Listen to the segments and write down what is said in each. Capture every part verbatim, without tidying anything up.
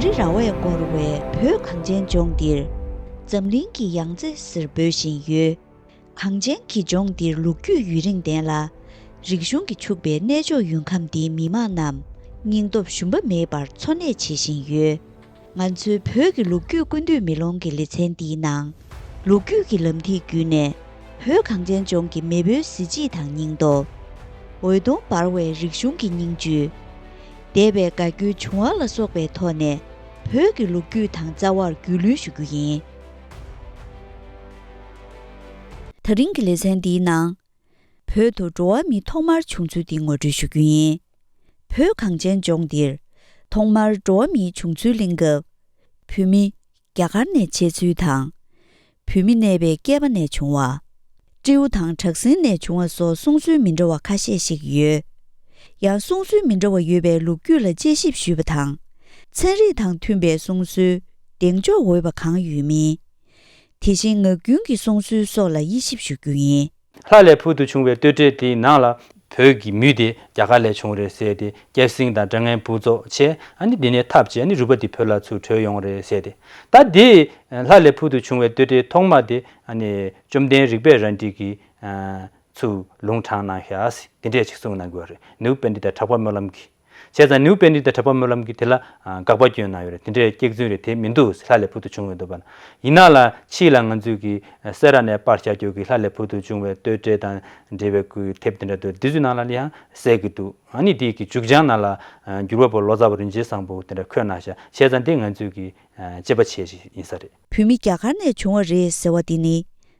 རི་ར་བས་བསྐོར་བའི་བོད་གངས་ཅན་ལྗོངས་འདིར་འཛམ་གླིང་གི་ཡང་རྩེ་ཟེར་འབོད་བཞིན་ཡོད། གངས་ཅན་གྱི་ལྗོངས་འདིར་ལོ་རྒྱུས་ཡུན་རིང་ལྡན་ལ། རིག་གཞུང་གིས་ཕྱུག་པའི་གནས་མཆོག་ཡུལ་ཁམས་འདིའི་མི་དམངས་རྣམས་སྙིང་སྟོབས་ཞུམ་པ་མེད་པར་འཚོ་གནས་བྱེད་བཞིན་ཡོད། ང་ཚོའི་བོད་ཀྱི་ལོ་རྒྱུས་ཀུན་བཏུས་མེ་ལོང་གི་ལེ་ཚན་འདིའི་ནང་། ལོ་རྒྱུས་ཀྱི་ལམ་ཐིག་བརྒྱུད་ནས། བོད་གངས་ཅན་ལྗོངས་ཀྱི་མེས་པོའི་གཟི་བརྗིད་དང་སྙིང་སྟོབས། འོད་སྟོང་འབར་བའི་རིག་གཞུང་གི་སྙིང་བཅུད། འདས་པའི་དགའ་སྐྱོའི་བྱུང་བ་ལ་སོགས་པའི་ཐོག་ནས་བོད་ཀྱི་ལོ་རྒྱུས་དང་རྩ་བར་རྒྱུས་ལོན་ཞུ་རྒྱུ་ཡིན། ད་རིང་གི་ལེ་ཚན་འདིའི་ནང་། བོད་དུ་འགྲོ་བ་མི་ཐོག་མར་བྱུང་ཚུལ་འདི་ངོ་སྤྲོད་ཞུ་རྒྱུ་ཡིན། བོད་གངས་ཅན་ལྗོངས་འདིར་ཐོག་མར་འགྲོ་བ་མིའི་བྱུང་ཚུལ་གླེང་སྐབས། བོད་མི་རྒྱ་གར་ནས་མཆེད་ཚུལ་དང་། བོད་མི་གནས་པའི་སྐལ་པ་ནས་བྱུང་བ། སྤྲེའུ་དང་བྲག་སྲིན་ནས་བྱུང་བ་སོགས་གསུང་སྲོལ་མི་འདྲ་བ་ཁ་ཤས་ཤིག་ཡོད། ཡང་གསུང་སྲོལ་མི་འདྲ་བ་ཡོད་པའི་ལོ་རྒྱུས་ལ་དཔྱད་ཞིབ་ཞུས་པ་དང་། ཚན་རིག་དང་མཐུན་པའི་གསུང་སྲོལ་གདེང་འཇོག་འོས་པ་གང་ཡོད་མིན། དེ་བཞིན་ངག་རྒྱུན་གྱི་གསུང་སྲོལ་སོགས་ལ་དབྱེ་ཞིབ་ཞུ་རྒྱུ་ཡིན། ལྷ་ལས་ཕུལ་དུ་བྱུང་བའི་བསྟོད་འགྲེལ་དེའི་ནང་ལ། བོད་ཀྱི་མུས་དེ་རྒྱ་གར་ལས་བྱུང་རེད་ཟེར་ཏེ། སྐྱ་སེང་དང་སྦྲ་ངན་བུ་ཚོགས་བྱས། ཨ་ནི་འདི་ནས་ཐབས་བྱས། ཨ་ནི་རུས་པ་འདི་བོད་ལ་ཚུར་བྲོས་ཡོང་རེད་ཟེར་ཏེ། ད་འདི་ལྷ་ལས་ཕུལ་དུ་བྱུང་བའི་བསྟོད་འགྲེལ་ཐོག་མ་དེ། ཨ་ནི་བཅོམ་ལྡན་རིག་པའི་རལ་གྲི་གིས་ཨ་ཚུར་ལུང་དྲངས་གནང་ཤག་ཟེར། དེ་འདྲས་ཅིག་གསུངས་གནང་གི་ཡོད་རེད། ནེའུ་པཎྜི་ཏ་གྲགས་པ་སྨོན་ལམ་གྱིས། བྱས་ཙང་ནེའུ་པཎྜི་ཏ་གྲགས་པ་སྨོན་ལམ་གྱིས་དེ་ལ་ཨ་དགག་པ་བསྐྱོན་གནང་ཡོད་རེད། དེ་འདྲའི་སྐྱག་རྫུན་རེད། དེ་མི་འདུག། ལྷ་ལས་ཕུལ་དུ་བྱུང་བའི་འདུག་པ། ཡིན་ན་ལ་ཕྱིས་ལ་ང་ཚོས་ཀྱི་སེ་ར་ནས་པར་རྒྱག་རྒྱུ་གི་ལྷ་ལས་ཕུལ་དུ་བྱུང་བའི་བསྟོད་འགྲེལ་དང་འབྲེལ་བའི་ཀུན་དེབ་དེ་འདྲ་འདུག། དེ་ཚོའི་ནང་ལ་ཡང་གསལ་གྱི་འདུག། ཨ་ནི་དེའི་གི་མཇུག་བྱང་ནང་ལ་ཨ་འགྱུར་བ་པོ་ལོ་ཙཱ་བ་རིན་ཆེན་བཟང་པོ་དེ་འདྲ་འཁོད་གནང་ཤག། བྱས་ཙང་དེ་ང་ཚོས་ཀྱི་ཨ་དཔྱད་པ་བྱས་ཤིག་ཡིན་ས་རེད། བོད་མི་རྒྱ་གར་ནས་བྱུང་བ་རེད་ཟེར་བ་དེ་ནི།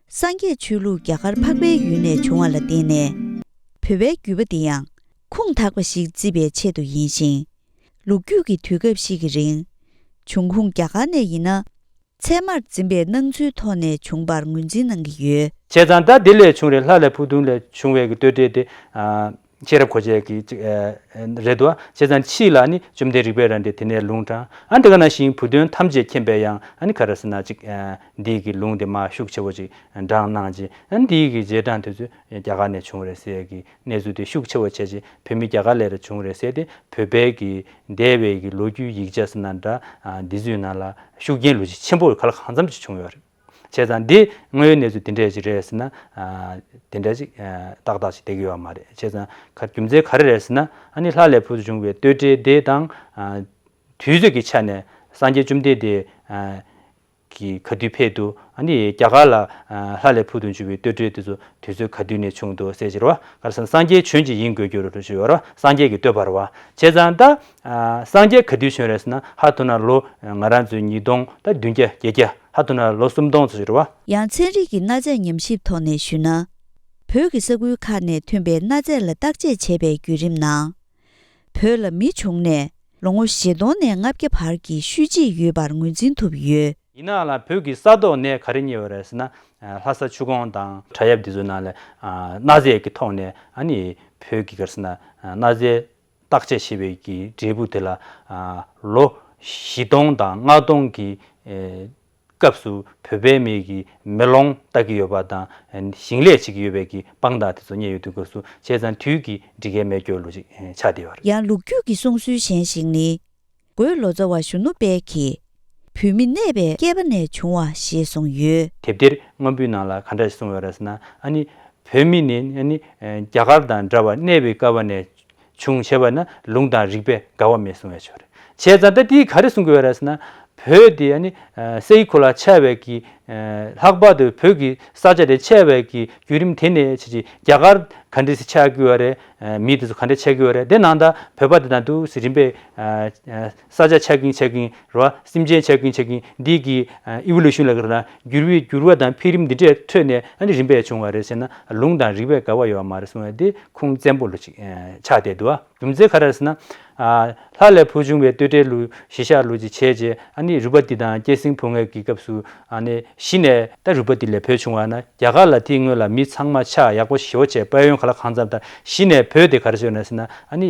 སངས་རྒྱས་ཆོས་ལུགས་རྒྱ་གར་འཕགས་པའི་ཡུལ་ནས་བྱུང་བ་ལ་བརྟེན་ནས། བོད་པའི་རྒྱུད་པ་འདི་ཡང་ཁུངས་དག་པ་ཞིག་བརྩི་བའི་ཆེད་དུ་ཡིན་ཞིང་། ལོ་རྒྱུས་ཀྱི་དུས་སྐབས་ཤིག་གི་རིང་། འབྱུང་ཁུངས་རྒྱ་གར་ནས་ཡིན་ན། ཚད་མར་འཛིན་པའི་སྣང་ཚུལ་ཐོག་ནས་བྱུང་བར་ངོས་འཛིན་གནང་གི་ཡོད། བྱས་ཙང་ད་དེ་ལས་བྱུང་རེད། ལྷ་ལས་ཕུལ་དུ་ལས་བྱུང་བའི་གི་བསྟོད་འགྲེལ་དེ། ཨ་ཤེས་རབ་གོ་འབྱེད་ཀྱི་ཅིག་ཨ་རེད་འདུག། བྱས་ཙང་ཕྱིས་ལ་ནི་བཅོམ་ལྡན་རིག་པའི་རལ་གྲིས་དེ་ནས་ལུང་དྲངས། ཨ་འདི་ག་ནང་བཞིན་བུ་སྟོན་ཐམས་ཅད་མཁྱེན་པས་ཡང་ཨ་ནི་ག་རེ་ཟེར་ན་ཅིག་ཨ་འདི་གི་ལུང་དེ་མར་ཤུགས་ཆེ་བོ་ཅིག་དྲངས་གནང་རྗེས། ཨ་འདི་གི་རྗེས་འབྲང་དེ་ཚོ་རྒྱ་གར་ནས་བྱུང་རེད་ཟེར་གི་གནས་ཚུལ་དེ་ཤུགས་ཆེ་བོ་བྱས་རྗེས། བོད་མི་རྒྱ་གར་ལས་ར་བྱུང་རེད་ཟེར་ཏེ། བོད་པའི་གི་འདས་པའི་གི་ལོ་རྒྱུས་ཡིག་ཆ་ཟེར་ན་འདྲ། ཨ་འདི་ཚོའི་ནང་ལ་ཤུགས་རྐྱེན་ལོ་ཅིག་ཆེན་པོ་ག་ལ་གང་འཚམ་ཅིག་བྱུང་ཡོད་རེད། བྱས་ཙང་འདི་དངོས་ཡོད་གནས་ཚུལ་དེ་འདྲས་ཅིག་རེད་ཟེར་ན། ཨ་དེ་འདྲ་ཅིག་ཨ་ཏག་ཏག་ཅིག་བསྡད་ཀྱི་ཡོད་མ་རེད། བྱས་ཙང་ག་རྒྱུ་མཚན་ག་རེ་རེད་ཟེར་ན། ཨ་ནི་ལྷ་ལས་ཕུལ་དུ་བྱུང་བའི་བསྟོད་འགྲེལ་དེ་དང་། ཨ་དུས་ཚོད་ཀྱི་ཆ་ནས་སངས་རྒྱས་བཅོམ་ལྡན་འདས། ཨ་གི་ག་དུས་ཕེབས་འདུག། ཨ་ནི་རྒྱ་གར་ལ་ཨ་ལྷ་ལས་ཕུལ་དུ་བྱུང་བའི་བསྟོད་འགྲེལ་དེ་ཚོ་དུས་ཚོད་ག་དུས་ནས་བྱུང་འདུག་ཟེར་གྱི་རེད་བ། ག་རེ་ཟེར་ན་སངས་རྒྱས་བྱོན་ཅིག་ཡིན་དགོས་རྒྱུ་རེད་ཞུ་བ་རེད་བ། སངས་རྒྱས་ཀྱི་བསྟོད་པ་རེད་བ། བྱས་ཙང་ད་ཨ་སངས་རྒྱས་ག་དུས་བྱོན་རེད་ཟེར་ན། ཧ་ཐུ་ན་ལོ་ང་རང་ཚོའི་ཉིས་སྟོང་ད་བདུན་བརྒྱ་བརྒྱད་བརྒྱ། ཧ་ཐུ་ན་ལོ་སུམ་སྟོང་ཙམ་ཞིག་རེད་བ། ཡང་ཚན་རིག་གི་གནའ་རྫས་ཉམས་ཞིབ་ཐོག་ནས་ཞུས་ན། བོད་ཀྱི་ས་ཁུལ་ཁག་ནས་ཐོན་པའི་གནའ་རྫས་ལ་བརྟག་དཔྱད་བྱས་པའི་བརྒྱུད་རིམ་ནང་། བོད་ལ་མི་བྱུང་ནས་ལོ་ངོ་བཞི་སྟོང་ནས་ལྔ་བརྒྱ་བར་གྱི་ཤུལ་རྗེས་ཡོད་པར་ངོས་འཛིན་ཐུབ་ཡོད། ཡིན་ནའང་ལ་བོད་ཀྱི་ས་ཐོག་ནས་ག་རེ་རྙེད་ཡོད་རེད་ཟེར་ན། ལྷ་ས་ཆུ་ཁོངས་དང་བྲག་གཡབ་འདི་ཚོ་ནང་ལ་གནའ་རྫས་ཀྱི་ཐོག་ནས། ཨ་ནི་བོད་ཀྱི་ག་རེ་ཟེར་ན་གནའ་རྫས་བརྟག་དཔྱད་བྱེད་པའི་གི་འབྲས་བུ་དེ་ལ་ལོ་བཞི་སྟོང་དང་ལྔ་སྟོང་གི་སྐབས་སུ་བོད་པའི་མི་གི་མེ་ལོང་ལྟ་གི་ཡོད་པ་དང་། ཞིང་ལས་བྱེད་ཀྱི་ཡོད་པའི་གི་དཔང་རྟགས་དེ་ཚོ་རྙེད་ཡོད་དུས་སྐབས་སུ། བྱས་ཙང་དུས་ཀྱི་སྒྲིག་འགལ་མེད་སྐྱོར་ལུགས་ཅིག་ཆགས་བསྡད་ཡོད་རེད། ཡང་ལོ་རྒྱུས་ཀྱི་གསུང་སྲོལ་གཞན་ཞིག་ནི། རྒོད་ལོ་ཙཱ་བ་གཞོན་ནུ་དཔལ་གྱིས་བོད་མི་གནས་པའི་སྐལ་པ་ནས་བྱུང་བ་ཞེས་གསུངས་ཡོད། དེབ་ཐེར་སྔོན་པོའི་ནང་ལ་ག་འདྲ་ཞིག་གསུངས་ཡོད་རེད་ཟེར་ན། ཨ་ནི་བོད་མི་ནི་ཨ་ནི་རྒྱ་གར་དང་འདྲ་བར་གནས་པའི་སྐལ་པ་ནས་བྱུང་བྱས་པ་ན་ལུང་དང་རིགས་པས་འགལ་བ་མེད་གསུངས་ཡོད་ཆོག་རེད། བྱས་ཙང་ད་དེས་ག་རེ་གསུང་གི་ཡོད་རེད་ཟེར་ན། བོད་དེ་ཨ་ནི་སའི་གོ་ལ་ཆགས་པའི་གི་ལྷག་པར་དུ་བོད་ཀྱི་ས་ཆ་དེ་ཆགས་པའི་གི་བརྒྱུད་རིམ་དེ་ནས་ཆེ་ཆེ་རྒྱ་གར་ག་འདྲ་སེ་ཆགས་ཀྱི་ཡོད་རེད། མི་དེ་ཚོ་ག་འདྲ་ཆགས་ཀྱི་ཡོད་རེད། དེ་ནང་ད་བོད་པ་དེ་དང་འདུག་སེ་རིམ་པས་ས་ཆ་ཆགས་ཀྱིན་ཆགས་ཀྱིན་རེད་བ། སེམས་ཅན་ཆགས་ཀྱིན་ཆགས་ཀྱིན་འདི་གི་ཨི་ཝོ་ལུ་ཤན་ལ་ག་རེ་ན་འགྱུར་བའི་འགྱུར་བ་དང་འཕེལ་རིམ་འདི་འདྲའི་ཁྲོད་ནས་ཨ་ནི་རིམ་པས་བྱུང་བ་རེད་ཟེར་ན། ལུང་དང་རིགས་པས་འགལ་བ་ཡོད་མ་རེད་གསུངས་པ་དེ་ཁུངས་བཙན་པོ་ལོ་ཅིག་ཆགས་བསྡད་འདུག་བ། རྒྱུ་མཚན་ག་རེ་རེད་ཟེར་ན། ལྷ་ལས་ཕུལ་བྱུང་བའི་བསྟོད་འགྲེལ་ལུགས་གཞི་བཞག་ལུགས་ཅིག་བྱས་རྗེས། ཨ་ནི་རུས་པ་འདི་དང་སྐྱ་སེང་བུ་ལྔའི་གི་སྐབས་སུ། ཨ་ནི་གཞི་ནས་ད་རུས་པ་འདི་ལས་བོད་བྱུང་བ་ན། རྒྱ་གར་ལ་དེའི་སྔོན་ལ་མི་ཚང་མ་ཕྱག་ཡག་པོ་ཞེ་པོ་བྱས། དཔལ་ཡོན་ག་ལ་གང་འཚམ་དང་། གཞི་ནས་བོད་དེ་ག་རེ་ཞུ་ན་ཟེར་ན། ཨ་ནི་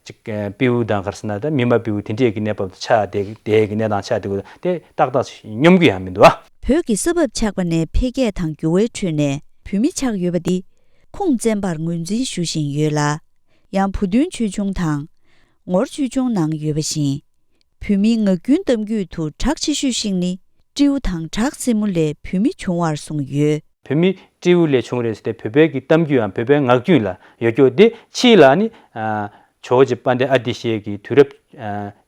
ཅིག་སྤྲེའུ་དང་ག་རེ་ཟེར་ན། ད་མི་མ་སྤྲེའུ་དེ་འདྲས་ཀྱི་གནས་བབ་ཆགས་བསྡད་ཀྱི་གནས་སྟངས་ཆགས་བསྡད་ཀྱི་དེ་ཏག་ཏག་སྙོམས་ཀྱི་ཡང་མི་འདུག་བ། བོད་ཀྱི་ས་བབ་ཆགས་པ་ནས་འཕེལ་རྒྱས་དང་འགྱུར་བའི་ཁྲོད་ནས་བོད་མི་ཆགས་ཡོད་པ་འདི་ཁུངས་བཙན་པར་ངོས་འཛིན་ཞུ་བཞིན་ཡོད་ལ། ཡང་བུ་སྟོན་ཆོས་འབྱུང་དང་ངོར་ཆོས་འབྱུང་ནང་ཡོད་པ་བཞིན། བོད་མིའི་ངག་རྒྱུན་གཏམ་རྒྱུད་དུ་གྲགས་ཆེ་ཤོས་ཤིག་ནི་སྤྲེའུ་དང་བྲག་སྲིན་མོ་ལས་བོད་མི་བྱུང་བར་གསུངས་ཡོད། བོད་མི་སྤྲེའུ་ལས་བྱུང་རེད་ཟེར་ཏེ་བོད་པའི་གི་གཏམ་རྒྱུད་ཡང་བོད་པའི་ངག་རྒྱུན་ལ་ཡོད་རྒྱུ་དེ་ཕྱིས་ལ་ནི་ཇོ་བོ་རྗེ་དཔལ་ལྡན་ཨ་ཏི་ཤའི་གི་དུས་རབས་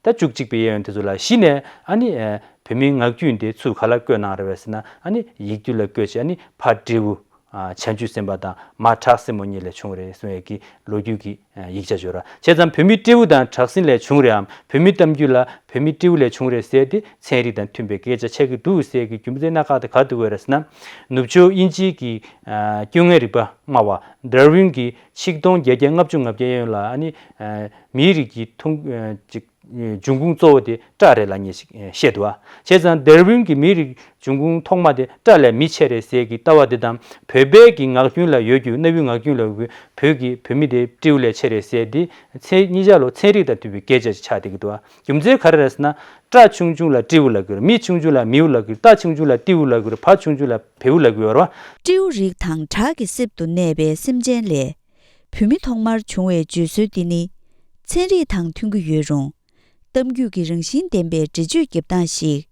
ད་བཅུ་གཅིག་པའི་གཡས་གཡོན་དེ་ཚོ་ལ་གཞི་ནས་ཨ་ནི་བོད་མིའི་ངག་རྒྱུན་དེ་ཚུར་ག་ལ་བཀོད་གནང་རེད་པས་ཟེར་ན་ཨ་ནི་ཡིག་རྒྱུགས་ལ་བཀོད་བྱས་ཨ་ནི་ཕ་སྤྲེའུ། བྱང་ཆུབ་སེམས་དཔའ་དང་མ་བྲག་སྲིན་མོ་གཉིས་ལས་བྱུང་བ་རེད་གསུང་ཡས་ཀྱི་ལོ་རྒྱུས་ཀྱི་ཡིག་ཆ་ཡོད་ར། བྱས་ཙང་བོད་མི་སྤྲེའུ་དང་བྲག་སྲིན་ལས་བྱུང་རེད་འམ། བོད་མི་གཏམ་རྒྱུད་ལ་བོད་མི་སྤྲེའུ་ལས་བྱུང་རེད་ཟེར་ཏེ་ཚན་རིག་དང་མཐུན་པའི་སྐད་ཆ་ཆགས་ཀྱི་འདུག་ཟེར་གྱི་རྒྱུ་མཚན་སྣ་ཁ་དེ་ག་འདུག་བས་རེད་ཟེར་ན། ནུབ་ཕྱོགས་དབྱིན་ཇིའི་གི་སྐྱོ་ངལ་རིག་པ་སྨྲ་བ་ཌར་ཝིན་གྱིས་ཆིག་སྟོང་བརྒྱད་བརྒྱ་ལྔ་བཅུ་ང་བརྒྱད་ཡོན་ལ་ཨ་ནི་མིའི་རིགས་ཀྱི་ཐུང་ཅིག་འབྱུང་ཁུངས་གཙོ་བོ་དེ་སྤྲ་རེད་ལབ་མཁན་ཞིག་བཤད་འདུག་ཨ། བྱས་ཙང་ཌར་ཝིན་གྱིས་མིའི་རིགས་འབྱུང་ཁུངས་ཐོག་མ་དེ་སྤྲ་ལས་མི་ཆེ་རེད་ཟེར་གྱི་ལྟ་བ་དེ་དང་བོད་པའི་གི་ངག་རྒྱུན་ལ་ཡོད་རྒྱུ་གནའ་བོའི་ངག་རྒྱུན་ལ་ཡོད་རྒྱུ་བོད་ཀྱི་བོད་མི་དེ་སྤྲེའུ་ལས་ཆེ་རེད་ཟེར་དེ་ཚན་གཉིས་ཆ་ལོ་ཚན་རིག་དང་མཐུན་པའི་སྐད་ཆ་ཞིག་ཆགས་བསྡད་ཀྱི་འདུག་ཨ། རྒྱུ་མཚན་ག་རེ་རེད་ཟེར་ན་སྤྲ་ཆུང་ཆུང་ལ་སྤྲེའུ་ལབ་ཀྱི་རེད། མི་ཆུང་ཆུང་ལ་མིའུ་ལབ་ཀྱི་རེད། རྟ་ཆུང་ཆུང་ལ་ཏིའུ་ལབ་ཀྱི་རེད། བ་ཆུང་ཆུང་ལ་བེའུ་ལབ་ཀྱི་ཡོད་རེད་བ། སྤྲེའུ་རིགས་དང་བྲག་གི་གསེབ་ཏུ་གནས་པའི་སེམས་ཅན་ལས་བོད་མི་ཐོག་མར་བྱུང་བའི་བརྗོད་སྲོལ་འདི་ནི་ཚན་རིག་དང་མཐུན་གྱི་ཡོད་རུང་། གཏམ་རྒྱུད་ཀྱི་རང་བཞིན་ལྡན་པའི་འགྲེལ་བརྗོད་རྒྱབ་སྟངས་ཤིག་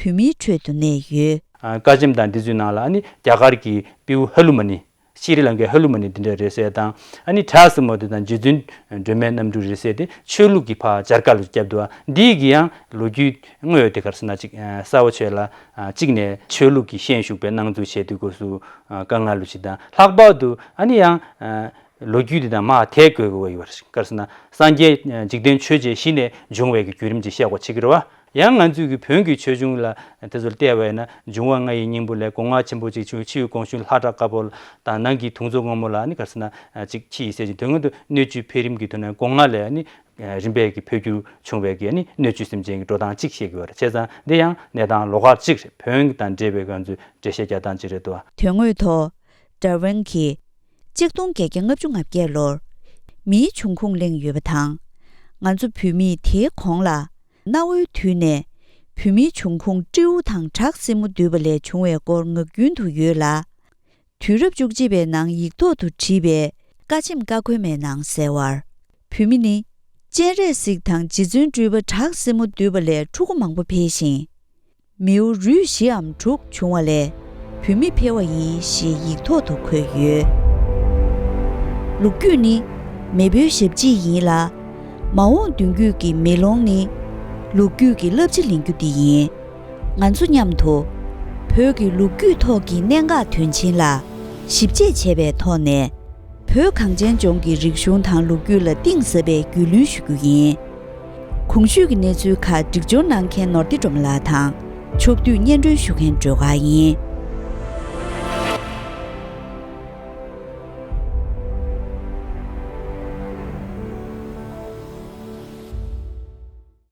བོད་མིའི་ཁྲོད་དུ་གནས་ཡོད། ཀ་ཆེམས་དང་འདི་ཚོའི་ནང་ལ་ཨ་ནི་རྒྱ་གར་གྱི་སྤྲེའུ་ཧ་ལུ་མ་ནི། ཤྲི་ལང་ཀའི་ཧ་ལུ་མ་ནི་འདི་འདྲ་རེད་ཟེར་དང་ཨ་ནི་བྲག་སྲིན་མོ་དེ་དང་རྗེ་བཙུན་སྒྲོལ་མའི་རྣམ་སྤྲུལ་རེད་ཟེར་ཏེ་ཆོས་ལུགས་ཀྱི་ཕར་སྦྱར་ཀ་ལ་བརྒྱབ་འདུག་ཨ། འདིའི་གི་ཡང་ལོ་རྒྱུས་དངོས་དེ་གར་སོང་ན་ཅིག་གསལ་བོ་ཆོད་ལ་གཅིག་ནས་ཆོས་ལུགས་ཀྱི་ཤན་ཞུགས་པའི་སྣང་ཚུལ་བྱས་དུས་སྐབས་སུ་དཀའ་ངལ་ལོ་ཅིག་དང་ལྷག་པར་དུ་ཨ་ནི་ཡང་། ལོ་རྒྱུས་འདི་དང་མར་དེད་དགོས་ཀྱི་ཡོད་པ་རེད། ག་རེ་ཟེར་ན་སངས་རྒྱས་འཇིག་རྟེན་ཆོས་ཅན་བཞི་ནས་འབྱུང་བའི་གི་བརྒྱུད་རིམ་ཅིག་བཤད་དགོས་ཆགས་ཀྱི་རེད་བ། ཡང་ང་ཚོའི་གི་བོན་གྱི་ཆོས་འབྱུང་ལ་དེ་ཚོར་བལྟས་པ་ཡིན་ན་འབྱུང་བ་ལྔ་ཡི་སྙིང་པོ་ལས་སྒོ་ང་ཆེན་པོ་གཅིག་བྱུང་། ཕྱི་ཡི་གོང་བཞིན་ལྷ་བྲག་དཀར་པོ་དང་ནང་གི་དུང་མཚོ་སྔོན་མོ་ལ་ནི་ག་རེ་ཟེར་ན་གཅིག་ཕྱི་ཡི་གསལ་བྱེད་དོན་ངོ་དུ་སྣོད་བཅུད་འཕེལ་རིམ་གྱི་དོན་ནས་སྒོ་ང་ལས་ནི་རིམ་པས་ཀྱི་འཕེལ་འགྱུར་བྱུང་བའི་གི་ནི་སྣོད་བཅུད་སེམས་ཅན་གྱི་འགྲོ་སྟངས་གཅིག་བཤད་ཀྱི་ཡོད་རེད། བྱས་ཙང་འདི་ཡང་གནས་སྟངས་ལོགས་ཀ་གཅིག་རེད། བོན་དང་འབྲེལ་བའི་ང་ཚོའི་འགྲེལ་བཤད་རྒྱག་སྟངས་གཅིག་རེད་འདུག་བ། དོན་དངོས་ཐོག་ཌར་ཝིན་གྱིས་གཅིག་སྟོང་བརྒྱད་བརྒྱ་ལྔ་བཅུ་ང་བརྒྱད་ལོར་མིའི་འབྱུང་ཁུངས་གླེང་ཡོད་པ་དང་། ང་ཚོ་བོད་མིས་དེའི་གོང་ལ་གནའ་བོའི་དུས་ནས་བོད་མིའི་འབྱུང་ཁུངས་སྤྲེའུ་དང་བྲག་སྲིན་མོ་འདུས་པ་ལས་བྱུང་བའི་སྐོར་ངག་རྒྱུན་དུ་ཡོད་ལ། དུས་རབས་བཅུ་གཅིག་པའི་ནང་ཡིག་ཐོག་ཏུ་བྲིས་པའི་ཀ་ཆེམས་ཀ་ཁོལ་མའི་ནང་གསལ་བར། བོད་མི་ནི་སྤྱན་རས་གཟིགས་དང་རྗེ་བཙུན་སྤྲུལ་པ་བྲག་སྲིན་མོ་འདུས་པ་ལས་ཕྲུ་གུ་མང་པོ་འཕེལ་ཞིང་། མིའུ་རུས་བཞིའམ་དྲུག་བྱུང་བ་ལས་བོད་མི་འཕེལ་བ་ཡིན་ཞེས་ཡིག་ཐོག་ཏུ་འཁོད་ཡོད། ལོ་རྒྱུས་ནི་མེས་པོའི་ཞབས་རྗེས་ཡིན་ལ། མ་འོངས་མདུན་སྐྱོད་ཀྱི་མེ་ལོང་ནི་ལོ་རྒྱུས་ཀྱི་བསླབ་བྱ་ལེན་རྒྱུ་དེ་ཡིན། ང་ཚོ་མཉམ་དུ་བོད་ཀྱི་ལོ་རྒྱུས་ཐོག་གི་གནད་འགག་དོན་ཆེན་ལ་ཞིབ་དཔྱད་བྱས་པའི་ཐོག་ནས། བོད་གངས་ཅན་ལྗོངས་ཀྱི་རིག་གཞུང་དང་ལོ་རྒྱུས་ལ་གཏིང་ཟབ་པའི་རྒྱུས་ལོན་ཞུ་རྒྱུ་ཡིན། གོང་ཞུས་ཀྱི་གནས་ཚུལ་ཁག་སྒྲིག་སྦྱོར་གནང་མཁན་ནོར་བདེ་སྒྲོལ་མ་ལགས་དང་ཕྱོགས་བསྡུས་སྙན་སྒྲོན་ཞུ་མཁན་སྒྲོལ་དཀར་ཡིན།